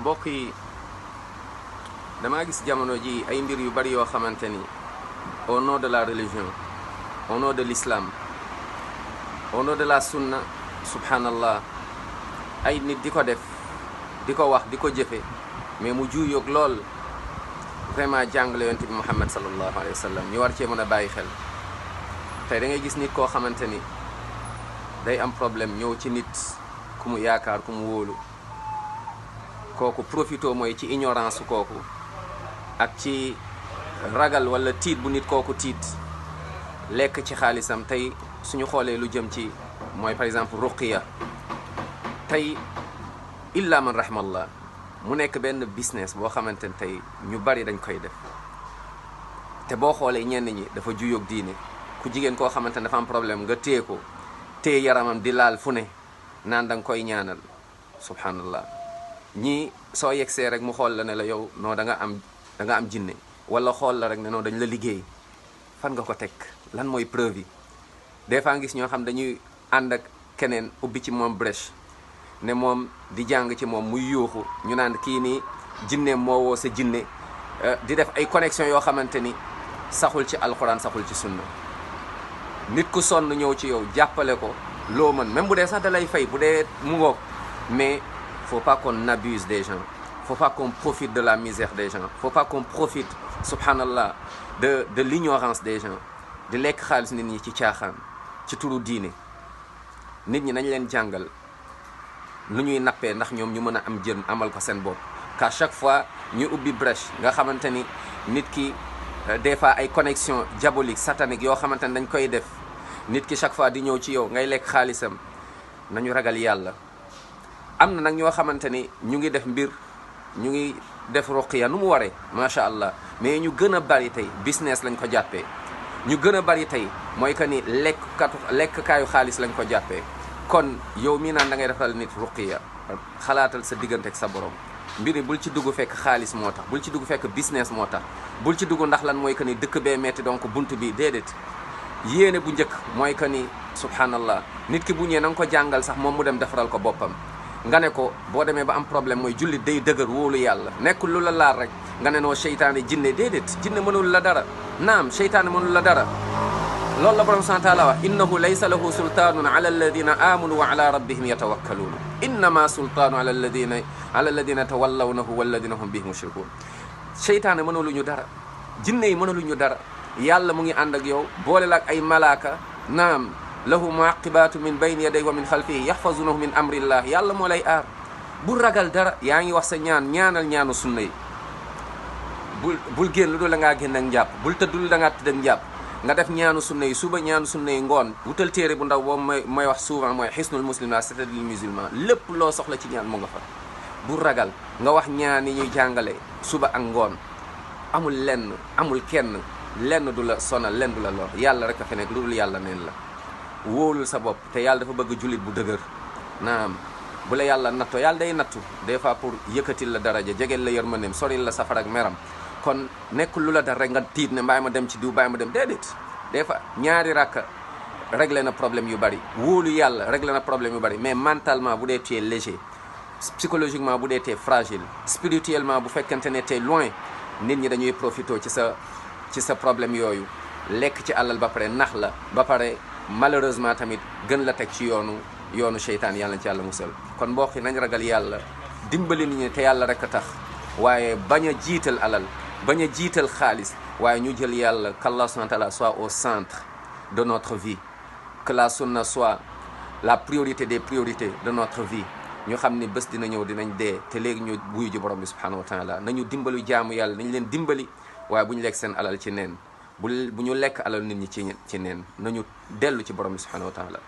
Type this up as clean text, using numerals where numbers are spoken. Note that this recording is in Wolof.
mbokk yi damaa gis jamono ji ay mbir yu bari yoo xamante ni au nom de la religion, au nom de l'islam, au nom de la sunna, subhanallah, ay nit di ko def, di ko wax, di ko jëfe, mais mu juuyoog lool vraiment jàngale yonent bi Muhammad sallallahu alayhi wa sallam ñu war cee mën a bàyyi xel. tey da ngay gis nit koo xamante ni day am problème ñëw ci nit ku mu yaakaar ku mu wóolu, kooku profito mooy ci ignorance su kooku ak ci ragal wala tiit bu nit kooku tiit lekk ci xaalisam. tey suñu xoolee lu jëm ci mooy par exemple ruqiya, tey illa man rahmallah mu nekk benn business boo xamante ne tey ñu bari dañ koy def, te boo xoolee ñenn ñi dafa juyoog diine. ku jigéen koo xamante ne dafa am problème nga téye ko, téye yaramam di laal fu ne naan da nga koy ñaanal, subhanallah. ñii soo yegsee rek mu xool la ne la yow non da nga am jinne, wala xool la rek ne non dañ la liggéey. fan nga ko teg? lan mooy preuve yi? des fois gis ñoo xam dañuy ànd ak keneen ubbi ci moom brèche ne moom di jàng ci moom muy yuuxu, ñu naan kii nii jinne moo woo sa jinne, di def ay connexion yoo xamante ni saxul ci alxuraan, saxul ci sunna. nit ku sonn ñëw ci yow jàppale ko loo mën, même bu dee sax da lay fay, bu dee mu ngoog, mais faut pas qu'on abuse des gens, faut pas qu'on profite de la misère des gens, faut pas qu'on profite, subhanallah, de l'ignorance des gens, di lekk xaalis nit ñi ci caaxaan ci turu diine. nit ñi nañ leen jàngal lu ñuy nappee ndax ñoom ñu mën a am jën amal ko seen bopp, qu'à chaque fois ñu ubbi brèche nga xamante ni nit ki des fois ay connexion diabolique satanique yoo xamante ni dañ koy def, nit ki chaque fois di ñëw ci yow ngay lekk xaalisam. nañu ragal yàlla. am na nag ñoo xamante ni ñu ngi def mbir, ñu ngi def ruqiya nu mu waree macha allah, mais ñu gën a bari tey business lañ ko jàppee. ñu gën a bari tey mooy que ni lekkkaayu xaalis lañ ko jàppee. kon yow mii naan da ngay defal nit ruqiya, xalaatal sa diggante ak sa borom. mbiri bul ci dugg fekk xaalis moo tax, bul ci dugg fekk business moo tax, bul ci dugg ndax lan mooy que ni dëkk bee metti donc bunt bi déedéet. yéene bu njëkk mooy que ni subhanallah, nit ki bu ñëwee na nga ko jàngal sax moom mu dem defaral ko boppam. nga ne ko boo demee ba am problème mooy jullit day dëgër wóolu yàlla, nekkul lu la laal rek nga ne noo seytaane jinne, déedéet. jinne mënul la dara, naam seytaane mënul la dara. loolu la borom subhanahu wa taala wax, innahu laysa lahu sultaanun ala alladina amanu wa ala rabbihim yatawakkaluun, innama sultaanu ala alladina tawallawnahu walladina hum bihi mushrikun. seytaane mënuluñu dara, jinne yi mënuluñu dara. yàlla mu ngi ànd ak yow, boole la ak ay malaaka, naam lahu muaqibatu min bayni yaday wa min xalfihi yaxfazunahu min amrillah. yàlla moo lay aar. bul ragal dara, yaa ngi wax sa ñaanal ñaanu sunna yi. bul génn lu dul da ngaa génn ak njàpp, bul tëdd lu da ngaa tëdd ak njàpp. nga def ñaanu sunna yi suba, ñaanu sunna yi ngoon. wutal téere bu ndaw boobu mooy wax souvent mooy xisnul muslim la c'est-à-dire musulman. lépp loo soxla ci ñaan mu nga fa. bul ragal nga wax ñaan yi ñuy jàngale suba ak ngoon. amul lenn, amul kenn, lenn du la sonal, lenn du la lor. yàlla rek a fi nekk, lu dul yàlla neen la. wóolul sa bopp, te yàlla dafa bëgg jullit bu dëgër. naam bu la yàlla nattoo, yàlla day nattu des fois pour yëkkatil la daraja, jegeel la yërmandeem, soril la safara ak meram. kon nekkul lu la dal rek nga tiit ne mbaay ma dem ci diw, mbaay ma dem, déedéet. des fois ñaari rakka réglé na problème yu bari, wóolu yàlla réglé na problème yu bari. mais mentalement bu dee tee léger, psychologiquement bu dee tee fragile, spirituellement bu fekkente ne tee loin, nit ñi dañuy profité ci sa problème yooyu, lekk ci alal ba pare nax la, ba pare malheureusement tamit gën la teg ci yoonu seytaan. yàlla ci yàlla musal. kon mbokk yi nañ ragal yàlla, dimbali nit ñi te yàlla rek a tax, waaye bañ a jiital alal, bañ a jiital xaalis, waaye ñu jël yàlla, qu'Allah subhanahu wa ta'ala soit au centre de notre vie, que la sunna soit la priorité des priorités de notre vie. ñu xam ni bés dina ñëw, dinañ dee, te léegi ñu wuyu ji borom bi subhanahu wa ta'ala. nañu dimbali jaamu yàlla, nañ leen dimbali, waaye bu ñu lekk seen alal ci neen, bu ñu lekk alal nit ñi ci neen. nañu dellu ci borom bi subhanahu wa ta'ala.